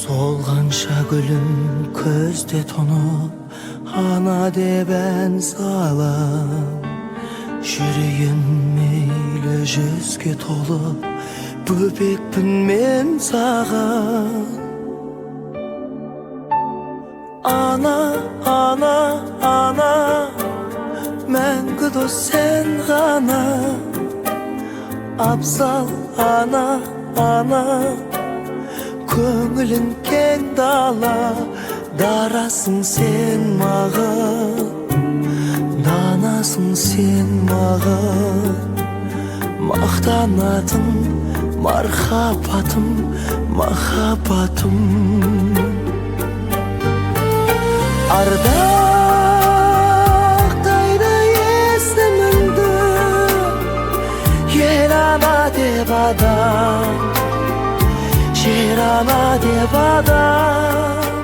Солғанша гүлім күзде тұнып, ана деп ән салам. Жүрейін мейлі жүзге толып, бөбекпін мен саған. Ана, ана, ана, мәңгі дос сен ғана. Абзал ана, ана, көңілің кең дала. Дарасың сен маған, данасың сен маған. Мақтанатын мархабатым, махаббатым. Ардақтайды есіміңді ел ана деп адам, жер ана деп адам.